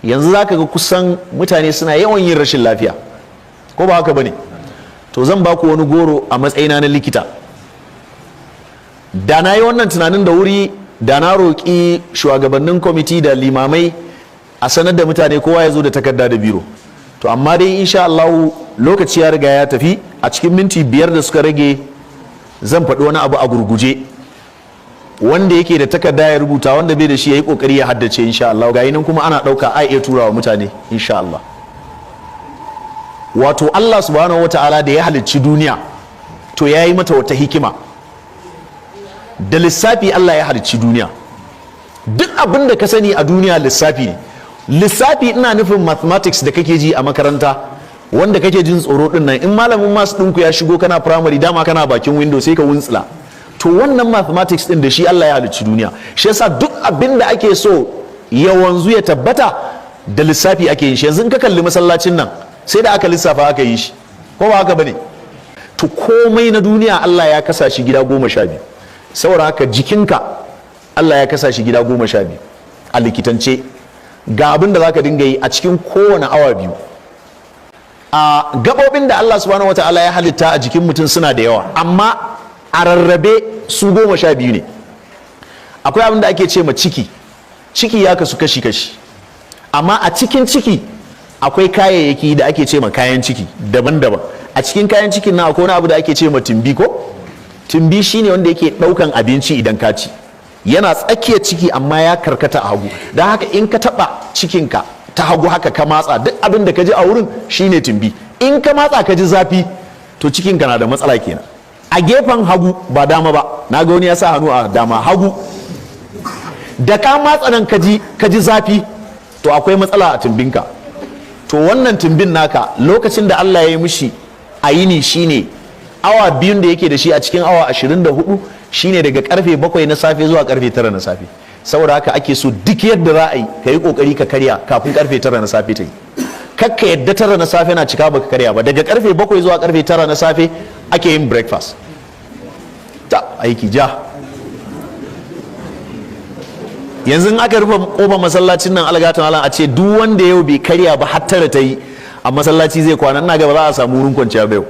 Yanzu za ka ga kusan mutane suna yawan yin rashin lafiya, ko ba haka ba ne? To, zan ba ku wani goro a matsayina na likita. Da na yi wannan tunanin da wuri, da na roƙi shugabannin kwamiti da limamai a sanar da mutane, kowa ya zo da takarda da biro. To, amma dai insha Allah lokaci ya riga ya tafi. A cikin minti 5 da suka rage, zan faɗi wani abu a gurguje. Wanda yake da takarda ya rubuta, wanda bai da shi ya yi kokari ya haddace, insha Allah. Ga nan kuma ana ɗauka, a iya turawa mutane, insha Allah. Wato Allah Subhanahu wata'ala da ya halicci duniya, to ya yi mata wata hikima. Da lissafi Allah ya halicci duniya. Duk abin da ka sani a duniya lissafi ne. Lissafi, ina nufin mathematics da kake ji a makaranta, wanda kake jin tsoro din nan. In malamin maths ɗinku ya shigo kana primary, dama kana bakin window sai ka wuntsila. To, wannan mathematics din, da shi Allah ya halicci duniya. Shi yasa duk abin da ake so ya wanzu, ya tabbata, da lissafi ake yin shi. Yanzu in ka kalli masallacin nan, sai da aka lissafa aka yi shi, ko ba haka bane? To, komai na duniya Allah ya kasa shi gida 12. Saboda haka jikinka Allah ya kasa shi gida 12. A likitance, ga abin da zaka dinga yi a cikin kowane awa 2. A gabobin da Allah Subhanahu wataala ya halitta a jikin mutum suna da yawa, amma a rarrabe su 12 ne. Akwai abin da ake ce ma ciki. Ciki ya kasu kashi-kashi, amma a cikin ciki akwai kayayyaki da ake ce ma kayan ciki daban-daban. A cikin kayan cikin nan akwai wani abu da ake ce ma tumbi. Ko tumbi shine wanda yake daukan abinci idan ka ci. Yana tsakiyar ciki, amma ya karkata a hagu. Don haka in ka taba cikinka ta hagu haka ka matsa, duk abin da ka ji a wurin shine tumbi. In ka matsa ka ji zafi, to cikinka na da matsala kenan. A gefen hagu, ba dama ba. Na ga wani ya sa hannu a dama. Hagu, da ka matsa nan ka ji zafi, to akwai matsala a tumbinka. To, wannan tumbin naka, lokacin da Allah ya yi mishi a yini shine awa 2n da yake da shi a cikin awa 24, shine daga karfe 7 na safe zuwa karfe 9 na safe. Saboda haka ake so duk yadda za a yi, ka yi kokari ka karya kafin karfe 9 na safe ta yi. Kakka yadda 9 na safe na cika baka karya ba. Daga karfe 7 zuwa karfe 9 na safe ake yin breakfast. Ta aiki ja. Yanzu in aka rufe kofar masallacin nan, algata malam, a ce duk wanda yau bai karya ba har 9 ta yi, a masallaci zai kwana, ina ga ba za a samu wurin kwanciya ba yau.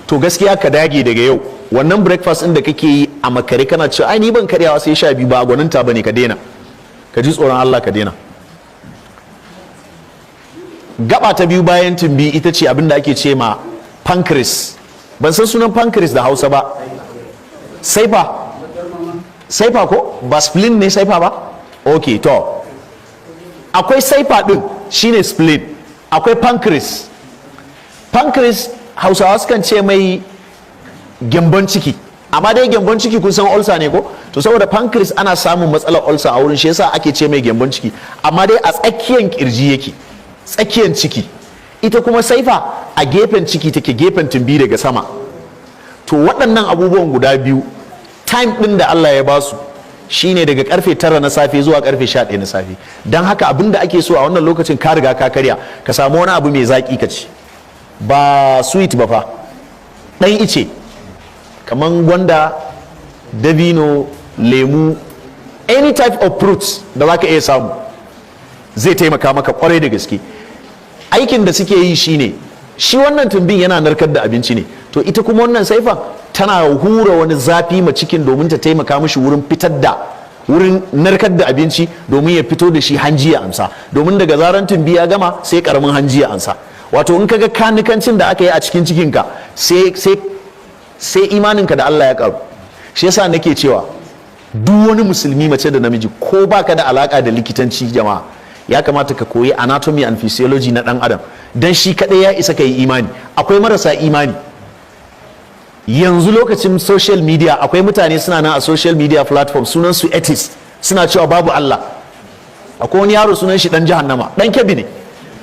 To, gaskiya ka dage daga yau, wannan breakfast din da kake yi a makare, kana cewa ai ni ban karyawa sai 12, ba gwaninta bane. Ka daina, ka ji tsoron Allah, ka daina. Gaba ta biyu bayan tumbi ita ce abin da ake ce ma pancreas. Ban san sunan pancreas da Hausa ba. Saifa, saifa ko ba spleen ne saifa ba? Ok, to, akwai saifa din, shine spleen. Akwai pancreas. Pancreas, Hausawa sukan ce mai gyambon ciki, amma dai gyambon ciki kun san ulcer ne ko? To, saboda pancreas ana samun matsalar ulcer a wurin, shi yasa ake ce mai gyambon ciki. Amma dai a tsakiyan kirji yake, tsakiyan ciki. Ita kuma saifa a gefen ciki take, gefen tumbi daga sama. To, waɗannan abubuwan guda biyu, time ɗin da Allah ya basu shine daga karfe 9 na safe zuwa karfe 11 na safe. Don haka abin da ake so a wannan lokacin, ka riga ka karya, ka samu wani abu mai zaƙi ka ci. Ba sweet ba fa, ɗan ice kaman gwanda, dabino, lemu, any type of fruits da za ka iya samu, zai taimaka maka kwarai da gaske. Aikin da suke yi shine, shi wannan tumbin yana narkar da abinci ne. To, ita kuma wannan saifan tana hura wani zafi ma cikin domin ta taimaka mishi wurin fitar da, wurin narkar da abinci, domin ya fito da shi hanji ya amsa. Domin daga zaran tumbi ya gama, sai karamin hanji ya amsa. Wato in kaga kanikancin da aka yi a cikin cikinka, sai imaninka da Allah ya karu. Shi yasa nake cewa duk wani musulmi, mace da namiji, ko baka da alaka da likitanci, jama'a, ya kamata ka koyi anatomy and physiology na dan adam, dan shi kadai ya isa ka yi imani. Akwai marasa imani. Yanzu lokacin social media, akwai mutane suna nan a social media platform, sunan su atheist, suna cewa babu Allah. Akwai wani yaro, sunan shi Dan Jahannama. Dan Kebbi ne.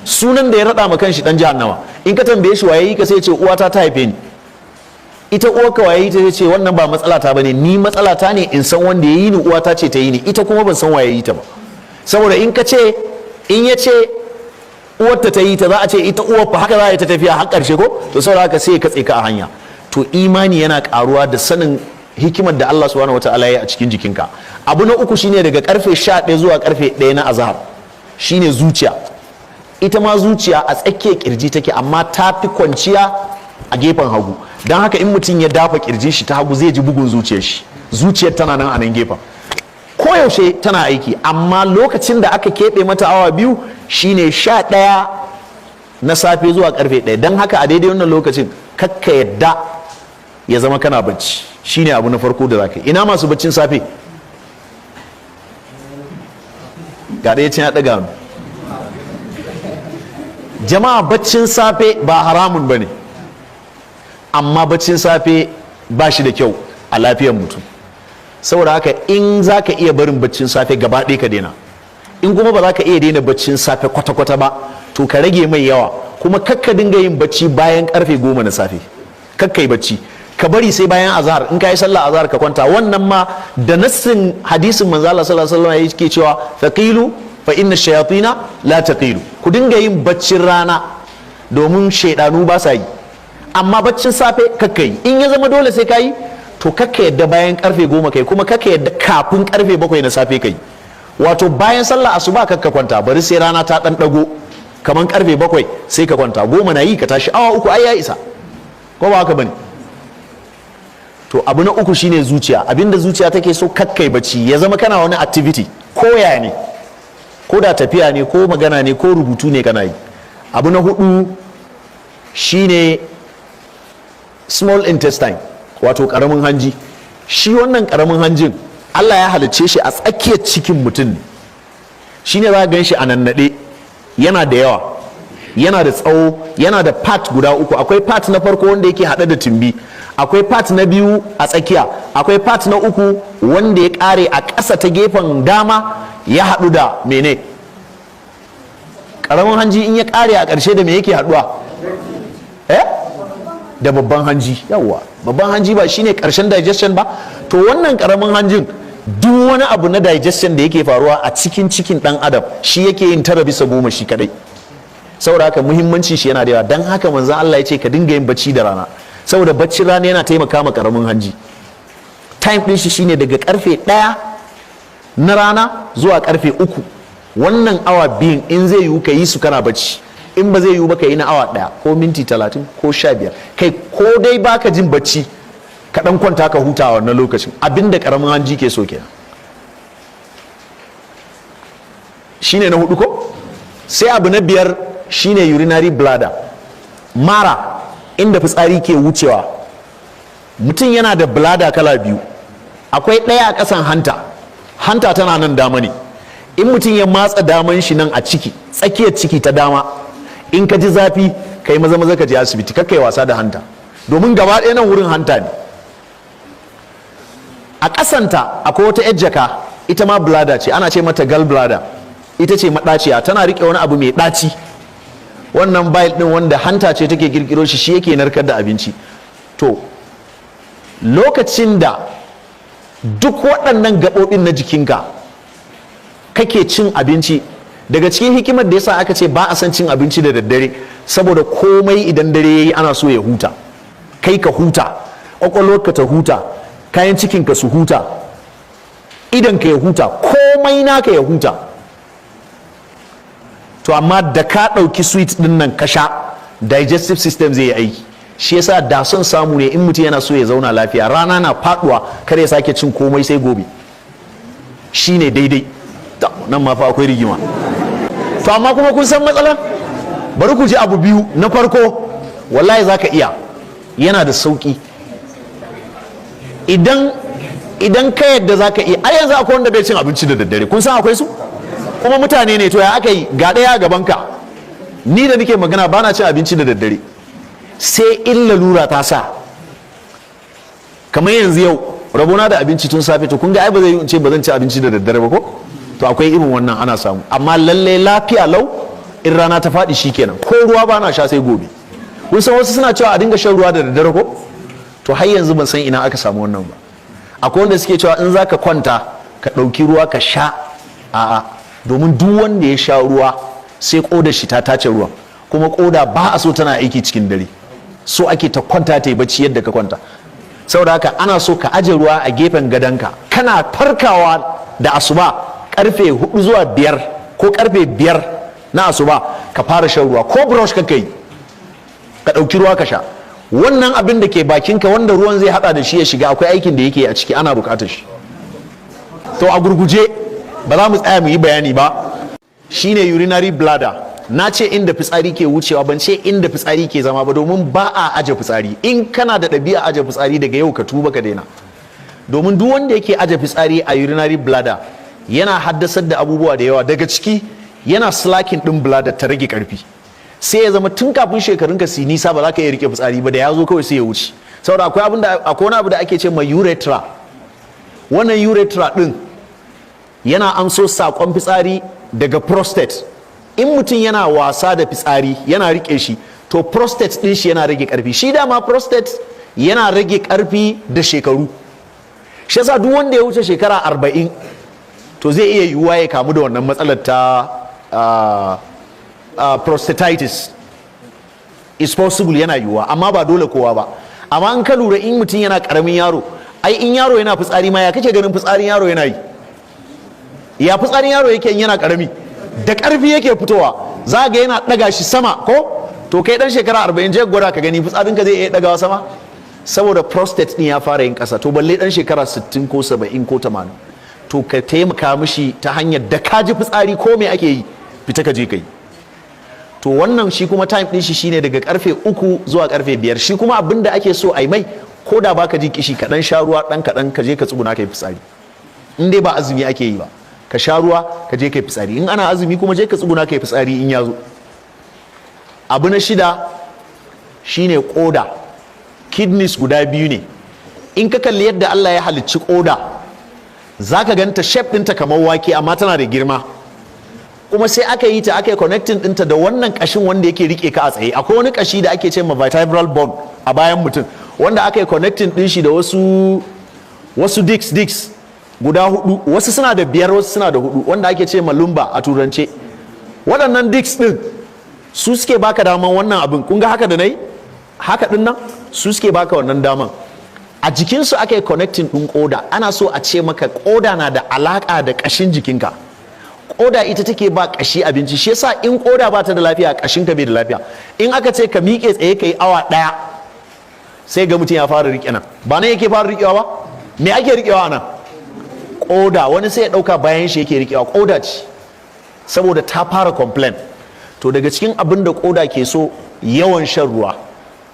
Sunan da ya rada ma kanshi Dan Jahannama. In ka tambaye shi waye ka, sai ya ce uwata ta haife ni. Ita uwarka waye ta? Ce wannan ba matsala ta bane, ni matsala ta ne in san wanda ya yi ni. Uwata ce ta yi ni, ita kuma ban san waye yi ta ba. Saboda in ka ce, in ya ce uwarta ta yi ta, za a ce ita uwar fa. Haka za a yi ta tafiya har karshe ko? To, saboda haka sai ya katse ka a hanya. To, imani yana karuwa da sanin hikimar da Allah Subhanahu wataala ya yi a cikin jikinka. Abu na uku shine daga karfe 11 zuwa karfe 1 na azhar. Shine zuciya. Ita ma zuciya a tsakiyar kirji take, amma ta fi kwanciya a gefen hagu. Don haka in mutum ya dafa kirjin shi ta hagu, zai ji bugun zuciyar shi. Zuciyar tana nan a nan gefen, koyaushe tana aiki. Amma lokacin da aka keɓe mata awa 2 shine 11 na safe zuwa karfe 1. Don haka a daidai wannan lokacin kakka yadda ya zama kana bacci. Shine abu na farko da zaka yi. Ina masu baccin safe? Ga ɗaya can ya ɗaga hannu. Jama'a, baccin safe ba haramun ba ne, amma baccin safe ba shi da kyau a lafiyar mutum. Saboda haka in za ka iya barin baccin safe gaba ɗaya, ka daina. In kuma ba za ka iya daina baccin safe kwata-kwata ba, to ka rage mai yawa. Kuma kakka dinga yin bacci bayan karfe 10 na safe. Kakka yi bacci, ka bari sai bayan azhar. In ka yi sallah azhar, ka kwanta. Wannan ma da nassin hadisin manzo Allah sallallahu alaihi wasallam yake cewa: "Faqilu fa inna shayatina la taqilu." Ku dinga yin baccin rana domin shaidanu ba sa yi. Amma baccin safe kakka yi. In ya zama dole sai ka yi, to kakka yadda bayan karfe 10 kai, kuma kakka yadda kafin karfe 7 na safe kai. Wato bayan sallah asuba kakka kwanta, bari sai rana ta dan dago kamar karfe 7 sai ka kwanta. 10 na yi ka tashi. Awa 3 ai ya isa, ko ba haka bane? To, abu na uku shine zuciya. Abinda zuciya take so, kakkai bacci, ya zama kana wani activity, ko ya ne, ko da tafiya ne, ko magana ne, ko rubutu ne kana yi. Abu na hudu shine small intestine, wato karamin hanji. Shi wannan karamin hanjin Allah ya halicce shi a tsakiyar cikin mutum ne. Shine za gan shi a nannaɗe, yana da yawa, yana da tsawo, yana da part guda uku. Akwai part na farko wanda yake haɗe da tumbi, akwai part na biyu a tsakiya, akwai part na uku wanda ya ƙare a ƙasa ta gefen dama, ya haɗu da mene? Ƙaramin hanji in ya ƙare a ƙarshe da me yake haɗuwa? Eh, da babban hanji. Yawwa, babban hanji ba shine ƙarshen digestion ba? To, wannan ƙaramin hanjin, duk wani abu na digestion da yake faruwa a cikin cikin ɗan adam, shi yake yin 9 bisa 10 shi kadai. Saboda haka muhimmancin shi yana da yawa. Don haka manzon Allah ya ce ka dinga yin bacci da rana, saboda baccin rana yana taimaka ma karamin hanji. Time din shi shine daga karfe 1 na rana zuwa karfe 3. Wannan awa 2n in zai yiwu ka yi su kana bacci. In ba zai yiwu ba, ka yi na awa 1 ko minti 30 ko 15. Kai, ko dai baka jin bacci, ka dan kwanta ka huta a wannan lokacin. Abinda karamin hanji ke so kenan. Shine na hudu ko? Sai abu na biyar shine urinary bladder, mara inda fitsari ke wucewa. Mutum yana da bladder kala biyu. Akwai ɗaya a ƙasan hanta. Hanta tana nan dama ne. In mutum ya matsa daman shi nan a ciki, tsakiyar ciki ta dama, in ka ji zafi, kai maza maza ka je asibiti. Kakkai wasa da hanta, domin gaba ɗaya nan wurin hanta ne. A ƙasanta akwai wata yar jaka, ita ma bladder ce, ana ce mata gall bladder. Ita ce maɗaciya, tana riƙe wani abu mai ɗaci. Wannan bile ɗin wanda hanta ce take kirkiro shi, shi yake narkar da abinci. To, lokacin da duk waɗannan gaɓoɓin na jikinka kake cin abinci, daga cikin hikimar da yasa aka ce ba a son cin abinci da daddare, saboda komai idan dare yayi ana so ya huta. Kai ka huta, ƙwaƙwalwarka ta huta, kayan cikinka su huta, idan ka ya huta, komai naka ya huta. To, amma da ka ɗauki sweet ɗin nan ka sha, digestive system zai yi aiki. Shi yasa da son samu ne, in mutum yana so ya zauna lafiya, rana na faduwa kar ya sake cin komai sai gobe. Shine daidai. Nan ma fa akwai rigima. To, amma kuma kun san matsalar? Bari ku ji abu biyu. Na farko, wallahi zaka iya, yana da sauki idan ka yadda zaka iya. Ai yanzu akwai wanda bai cin abinci da daddare. Kun san akwai su, kuma mutane ne. To, ya aka yi? Ga ɗaya a gabanka. Ni da nake magana, bana cin abinci da daddare sai in lalura ta sa, kamar yanzu yau rabona da abinci tun safe. To, kun ga ai ba zai yi in ce ba zan ci abinci da daddare ba, ko? To, akwai irin wannan, ana samu. Amma lalle lafiya lau, in rana ta faɗi shikenan, ko ruwa ba na sha sai gobe. Kun san wasu suna cewa a dinga shan ruwa da daddare, ko? To, har yanzu ban san ina aka samu wannan ba. Akwai wanda suke cewa in za ka kwanta ka ɗauki ruwa ka sha. A'a, domin duk wanda ya sha ruwa sai kodar shi ta tace ruwan, kuma koda ba a so tana aiki cikin dare. So ake ta kwanta ta yi bacci yadda ka kwanta. Saboda haka ana so ka aje ruwa a gefen gadonka. Kana farkawa da asuba karfe 4 zuwa 5 Ko karfe 5 na asuba ka fara shan ruwa, ko brush ka kai, ka ɗauki ruwa ka sha. Wannan abin da ke bakinka wanda ruwan zai hada da shi ya shiga, akwai aikin da yake a ciki, ana bukatar shi. To, a gurguje, ba za mu tsaya mu yi bayani ba. Shine urinary bladder. Na ce inda fitsari ke wucewa, ban ce inda fitsari ke zama ba, domin ba a aje fitsari. In kana da ɗabi'a aje fitsari, daga yau ka tuba ka daina, domin duk wanda yake aje fitsari a urinary bladder yana haddasar da abubuwa da yawa. Daga ciki, yana slacking din bladder ta rage karfi, sai ya zama tun kafin shekarunka su nisa ba za ka iya rike fitsari ba. Da ya zo kawai sai ya wuce, saboda akwai wani abu da ake ce ma urethra. Wannan urethra din yana amso sakon fitsari daga prostate. In mutum yana wasa da fitsari, yana rike shi, to prostate din shi yana rage karfi. Shi dama prostate yana rage karfi da shekaru. Shi yasa duk wanda ya wuce shekara 40, to zai iya yiwuwa ya kamu da wannan matsalar ta prostatitis. Is possible, yana yiwuwa, amma ba dole kowa ba. Amma in ka lura, in mutum yana karamin yaro, ai in yaro yana fitsari ma, ya kake ganin fitsarin yaro yana yi? Ya fitsarin yaro yake in yana karami? Da karfi yake fitowa, za ga yana daga shi sama, ko? To, kai dan shekara 40, je gwada ka gani, fitsarinka zai iya dagawa sama? Saboda prostate din ya fara yin kasa. To, balle dan shekara 60 ko 70 ko 80. To, ka taimaka mishi ta hanyar da ka ji fitsari, ko me ake yi, fita ka je kai. To, wannan shi kuma time din shi shine daga karfe 3 zuwa karfe 5. Shi kuma abin da ake so a yi mai, ko da baka ji kishi, kaɗan sha ruwa ɗan kaɗan, ka je ka tsuguna ka yi fitsari. In dai ba azumi ake yi ba, ka sha ruwa ka je ka yi fitsari. In ana azumi kuma, je ka tsuguna ka yi fitsari in ya zo. Abu na shida shine koda. Kidneys guda biyu ne. In ka kalli yadda Allah ya halicci koda, za ka ganta shape ɗinta kamar wake, amma tana da girma. Kuma sai aka yi ta, aka yi connecting ɗinta da wannan kashin wanda yake rike ka a tsaye. Akwai wani kashi da ake ce ma vertebral bone a bayan mutum, wanda aka yi connecting ɗin shi da wasu discs guda hudu. Wasu suna da biyar, wasu suna da hudu, wanda ake ce ma lumbar a turance. Waɗannan discs ɗin su suke baka daman wannan abin. Kun ga haka da nayi haka ɗin nan, su suke baka wannan daman. A jikinsu aka yi connecting ɗin koda. Ana so a ce maka koda na da alaka da ƙashin jikinka. Koda ita take ba ƙashi abinci. Shi yasa in koda ba ta da lafiya, ƙashinka bai da lafiya. In aka ce ka miƙe tsaye ka yi awa ɗaya, sai ga mutum ya fara riƙe nan. Ba nan yake fara riƙewa ba? Me ake riƙewa nan? Koda. Wani sai ya ɗauka bayan shi yake riƙewa, koda ce, saboda ta fara complain. To, daga cikin abin da koda ke so, yawan shan ruwa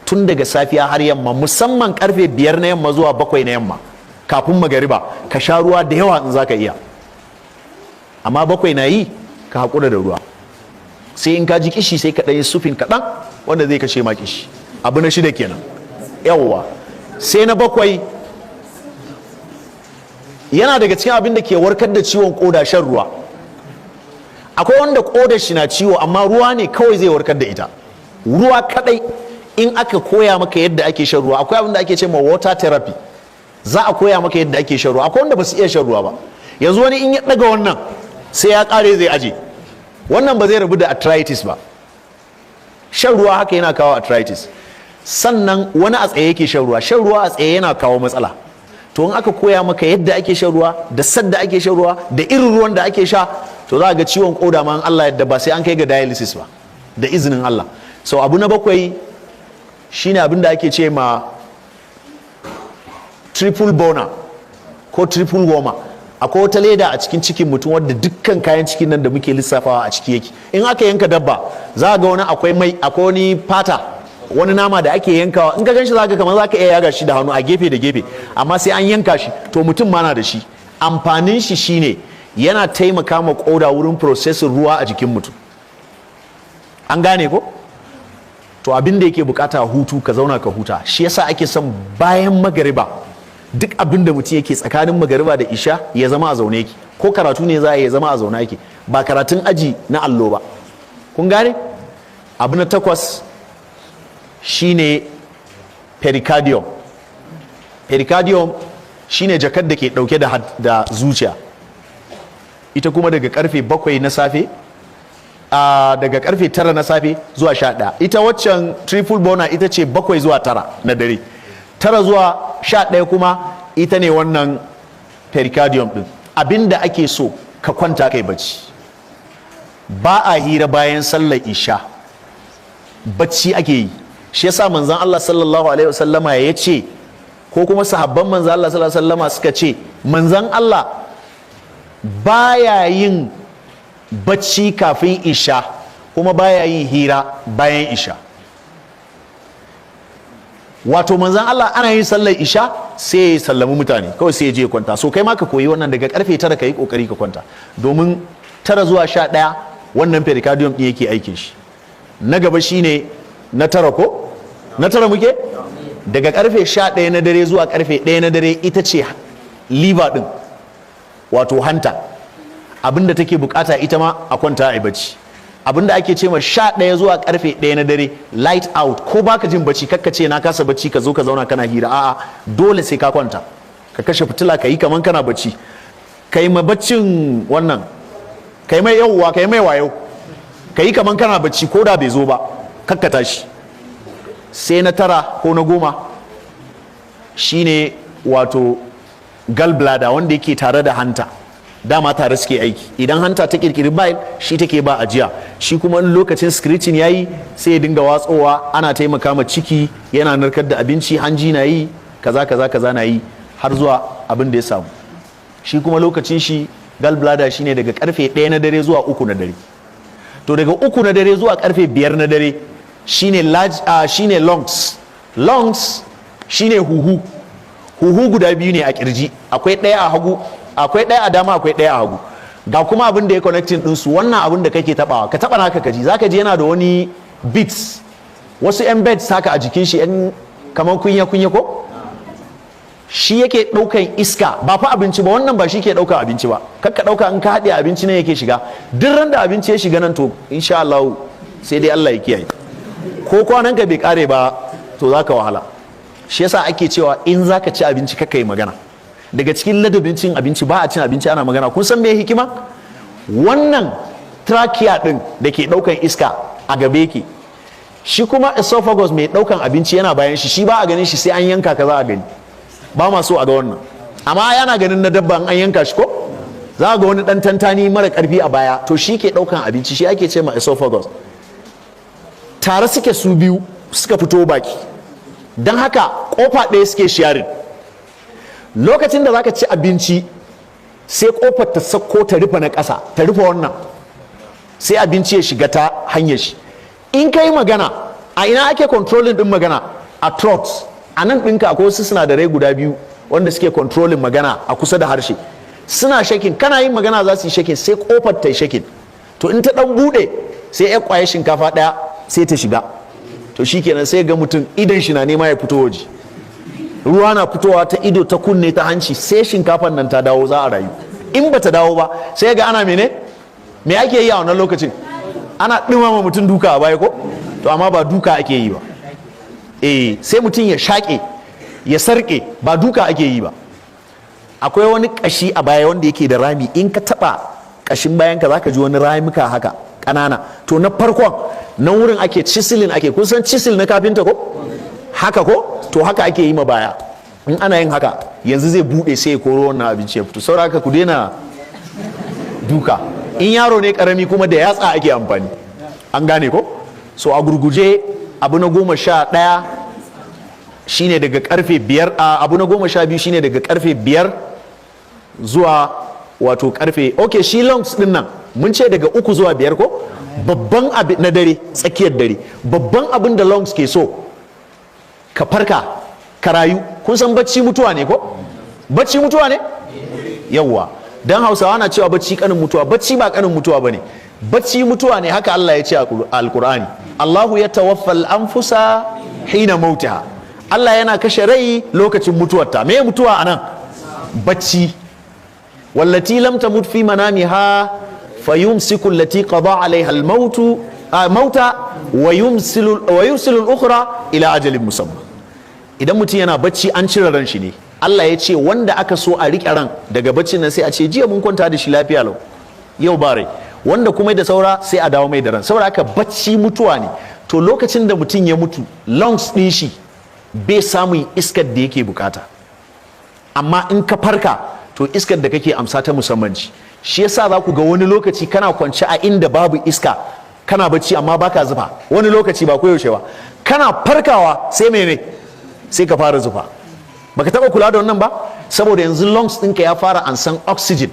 tun daga safiya har yamma, musamman karfe 5 na yamma zuwa 7 na yamma kafin magariba, ka sha ruwa da yawa in za ka iya. Amma 7 na yi, ka haƙura da ruwa, sai in ka ji kishi, sai ka ɗan yi sipping kaɗan wanda zai kashe ma kishi. Abu na shida kenan. Yawwa, sai na bakwai. Yana daga cikin abin da ke warkar da ciwon koda, shan ruwa. Akwai wanda kodar shi na ciwo, amma ruwa ne kawai zai warkar da ita, ruwa kadai. In aka koya maka yadda ake shan ruwa, akwai abin da ake ce ma water therapy, za a koya maka yadda ake shan ruwa. Akwai wanda ba su iya shan ruwa ba. Yanzu wani in ya daga wannan, sai ya kare zai aje. Wannan ba zai rabu da arthritis ba. Shan ruwa haka yana kawo arthritis. Sannan wani a tsaye yake shan ruwa. Shan ruwa a tsaye yana kawo matsala. To, in aka koya maka yadda ake shan ruwa, da sadda ake shan ruwa, da irin ruwan da ake sha, to za ga ciwon koda ma, in Allah yadda, ba sai an kai ga dialysis ba, da izinin Allah. So abu na bakwai shine abin da ake ce ma triple burner ko triple warmer. Akwai wata leda a cikin cikin mutum wadda dukkan kayan cikin nan da muke lissafawa a ciki yake. In aka yanka dabba, za ga wani akwai mai, akwai wani fata, wani nama da ake yankawa. In ka ganshi, za ka kamar za ka iya yaga shi da hannu a gefe da gefe, amma sai an yanka shi. To, mutum ma na da shi. Amfanin shi shine yana taimaka ma koda wurin processing ruwa a jikin mutum. An gane ko? To, abin da yake bukata, hutu, ka zauna ka huta. Shi yasa ake son bayan magariba, duk abin da mutum yake tsakanin magariba da isha, ya zama a zaune yake. Ko karatu ne za a yi, zama a zaune yake, ba karatun aji na allo ba. Kun gane? Abu na takwas shine pericardium. Pericardium shine jakar da ke dauke da zuciya. Ita kuma daga karfe 7 na safe, daga karfe 9 na safe zuwa 11. Ita waccan triple burner ita ce 7 zuwa 9 na dare. 9 zuwa 11 kuma ita ne wannan pericardium din. Abinda ake so, ka kwanta kai bacci. Ba a hira bayan sallar Isha, bacci ake yi. Shi yasa Manzon Allah sallallahu alaihi wasallama ya ce, ko kuma sahabban Manzon Allah sallallahu alaihi wasallama suka ce, Manzon Allah baya yin bacci kafin Isha, kuma baya yin hira bayan Isha. Wato Manzan Allah ana yin sallar Isha sai ya sallami mutane kawai, sai ya je kwanta. So kai ma ka koyi wannan, daga karfe 9 ka yi kokari ka kwanta, domin 9 zuwa 11 wannan pericardium din yake aikin shi. Na gaba shine na tara, ko na tara muke? Daga karfe 11 na dare zuwa karfe 1 na dare, ita ce liver din, wato hanta. Abinda take bukata ita ma a kwanta a bacci. Abinda ake ce ma 11 zuwa karfe 1 na dare, light out. Ko baka jin bacci, kakka ce na kasa bacci, ka zo ka zauna kana hira. A'a, dole sai ka kwanta, ka kashe fitila, ka yi kaman kana bacci, ka yi ma baccin wannan, ka yi mai yauwa, ka yi mai wayo, ka yi kaman kana bacci, ko da bai zo ba, kakka tashi. Sai na tara ko na 10 shine wato gallbladder, wanda yake tare da hanta. Dama tare suke aiki. Idan hanta ta kirkiri bile, shi take ba ajiya. Shi kuma in lokacin secreting yayi, sai ya dinga watsowa, ana taimaka ma ciki, yana narkar da abinci, hanji na yi kaza kaza kaza na yi, har zuwa abin da ya samu. Shi kuma lokacin shi gallbladder shine daga karfe 1 na dare zuwa 3 na dare. To daga 3 na dare zuwa karfe 5 na dare shine large, shine lungs. Lungs shine huhu. Huhu guda biyu ne a kirji, akwai ɗaya a hagu, akwai ɗaya a dama, akwai ɗaya a hagu. Ga kuma abin da ya connecting ɗinsu, wannan abin da kake tabawa, ka taba naka kaji, zaka ji yana da wani beads, wasu yan beads haka a jikin shi, yan kamar kunya kunya ko. Shi yake ɗaukan iska, ba fa abinci ba. Wannan ba shi ke ɗaukan abinci ba. Kakka ɗauka in ka haɗe abinci ne yake shiga. Duk ran da abinci ya shiga nan, to insha Allah sai dai Allah ya kiyaye. Ko kwanan ka bai kare ba, to zaka wahala. Shi yasa ake cewa in zaka ci abinci kakka yi magana. Daga cikin ladabin cin abinci, ba a cin abinci ana magana. Kun san me hikima? Wannan trachea din da ke daukan iska a gabe yake, shi kuma esophagus mai daukan abinci yana bayan shi. Shi ba a ganin shi, sai an yanka ka za a gani. Ba ma so a ga wannan, amma yana ganin na dabba an yanka shi, ko za a ga wani dan tantani mara karfi a baya. To shi ke daukan abinci, shi ake ce ma esophagus. Tare suke su biyu, suka fito baki, don haka kofa ɗaya suke sharing. Lokacin da zaka ci abinci, sai kofar ta sako ta rufe na ƙasa, ta rufe wannan, sai abinci ya shiga ta hanyar shi. In ka yi magana, a ina ake controlling din magana? A throat. A nan ɗinka akwai wasu sinadarai guda biyu wanda suke controlling magana a kusa da harshe. Suna shaking, kana yin magana za su yi shaking, sai kofar ta yi shaking. To in ta ɗan buɗe, sai ya kwaye shinkafa ɗaya sai ta shiga. To shikenan, sai ga mutum idan shi na nema ya fito waje, ruwa na fitowa ta ido, ta kunne, ta hanci. Sai shinkafan nan ta dawo za a rayu. In ba ta dawo ba, sai ga ana mene? Me ake yi a wannan lokacin? Ana ɗumama mutum duka a baya ko? To amma ba duka ake yi ba. Eh, sai mutum ya shaƙe, ya sarƙe. Ba duka ake yi ba. Akwai wani ƙashi a baya wanda yake da rami. In ka taɓa ƙashin bayan ka, zaka ji wani ramuka haka ƙanana. To na farkon na wurin ake chiseling ake. Kun san chisel na kafinta ko? Haka ko? To haka ake yi ma baya. In ana yin haka yanzu, zai bude, sai ya koro wannan abinci ya fito. Saboda haka ku daina duka. In yaro ne karami kuma, da yatsa ake amfani. An gane ko? So a gurguje, abu na 11 shine daga karfe 5, abu na 12 shine daga karfe 5 zuwa wato karfe, ok, shi lungs din nan mun ce daga 3 zuwa 5 ko? Babban abin na dare, tsakiyar dare, babban abin da lungs ke so, ka farka ka rayu. Kun san bacci mutuwa ne ko? Bacci mutuwa ne? Yawwa, dan Hausawa na cewa bacci kanin mutuwa. Bacci ba kanin mutuwa bane, bacci mutuwa ne. Haka Allah ya ce a Alkur'ani: "Allahu yatawaffal anfusa hina mautiha." Allah yana kashe rai lokacin mutuwarta. Me mutuwa anan? Bacci. "Wallati lam tamut fi manamiha fayumsiku allati qada alaiha al-mautu mauta wa yursilu al-ukhra ila ajalin musamma." Idan mutum yana bacci, an cire ran shi ne. Allah ya ce wanda aka so a riƙe ran daga baccin nan, sai a ce jiya mun kwanta da shi lafiya lau, yau ba rai. Wanda kuma da saura, sai a dawo mai da ran. Saboda haka bacci mutuwa ne. To lokacin da mutum ya mutu, lungs ɗin shi bai samun iskar da yake bukata. Amma in ka farka, to iskar da kake amsa ta musamman ce. Shi yasa ake so in ka farka, Shi yasa za ku ga wani lokaci kana kwance a inda babu iska, kana bacci, amma baka zufa. Wani lokaci, ba koyaushe ba. Kana farkawa sai mene? Sai ka fara zufa. Baka taba kula da wannan ba? Saboda yanzu lungs ɗinka ya fara ansan oxygen.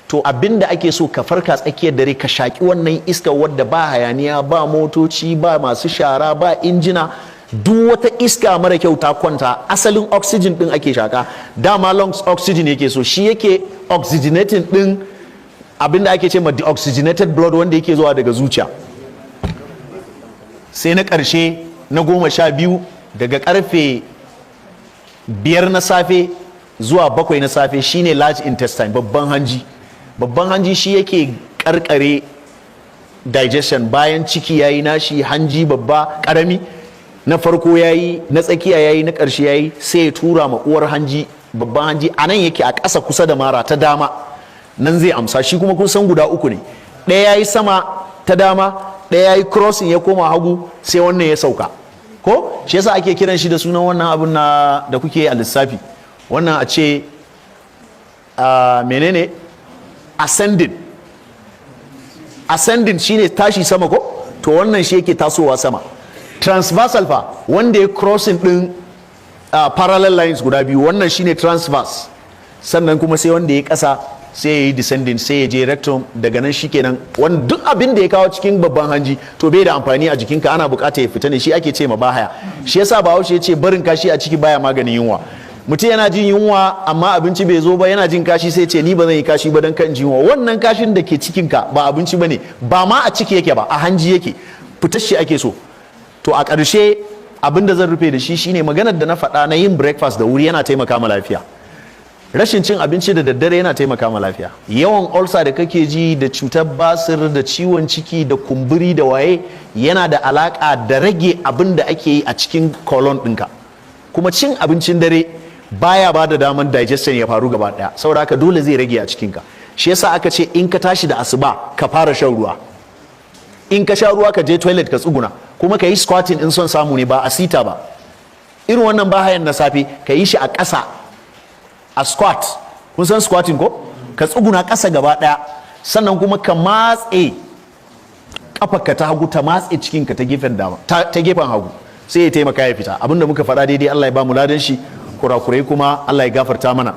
To, abinda ake so, ka farka tsakiyar dare, ka shaki wannan iska wadda ba hayaniya, ba motoci, ba masu shara, ba injina, duk wata iska mara kyau ta kwanta. Asalin oxygen din ake shaka. Dama lungs oxygen yake so, shi yake oxygenating din abinda ake ce ma deoxygenated blood wanda yake zuwa daga zuciya. Sai na ƙarshe, na 12, daga karfe 5 na safe zuwa 7 na safe, shine large intestine, babban hanji. Babban hanji shi yake karkare digestion. Bayan ciki yayi nashi, hanji babba, karami na farko yayi, na tsakiya yayi, na ƙarshe yayi, sai ya tura ma uwar hanji. Babban hanji a nan yake, a ƙasa kusa da mara ta dama. Nan zai amsa. Shi kuma kun san guda uku ne: ɗaya yayi sama ta dama, ɗaya yayi crossing ya koma hagu, sai wannan ya sauka. Ko shi yasa ake kiran shi da sunan wannan abun na da kuke a lissafi, wannan a ce menene? Ascending. Ascending shine tashi sama, ko? To, wannan shi yake tasowa sama. Transversal fa, wanda ya crossing din parallel lines guda biyu, wannan shine transverse. Sannan kuma sai wanda ya kasa, sai ya yi descending, sai ya je rectum. Daga nan shikenan. Wanda duk abin da ya kawo cikin babban hanji, to bai da amfani a jikinka, ana bukata ya fita ne. Shi ake ce ma bahaya. Shi yasa Bahaushe ya ce barin kashi a ciki baya maganin yunwa. Mutum yana jin yunwa amma abinci bai zo ba, yana jin kashi, sai ce, "Ni ba zan yi kashi ba don kan jin yunwa." Wannan kashin da ke cikinka ba abinci bane, ba ma a ciki yake ba, a hanji yake. Fitar shi ake so. To, a ƙarshe, abin da zan rufe da shi shine maganar da na faɗa na yin breakfast da wuri yana taimaka ma lafiya. Rashin cin abinci da daddare yana taimaka ma lafiya. Yawan ulcer da kake ji, da cutar basir, da ciwon ciki, da kumburi, da waye, yana da alaka da rage abin da ake yi a cikin colon ɗinka. Kuma cin abincin dare baya ba da daman digestion ya faru gaba ɗaya, saboda haka dole zai rage a cikinka. Shi yasa aka ce in ka tashi da asuba, ka fara shan ruwa. In ka sha ruwa, ka je toilet ka tsuguna, kuma ka yi squatting in son samu ne, ba a sita ba. Irin wannan bahayan na safe, ka yi shi a ƙasa, a squat. Kun san squatting, ko? Ka tsuguna ƙasa gaba ɗaya, sannan kuma ka matse kafarka ta hagu, ta matse cikinka ta gefen dama, ta gefen hagu, sai ya taimaka ya fita. Abinda muka faɗa daidai, Allah ya ba mu ladan shi. Kurakurai kuma, Allah ya gafarta mana.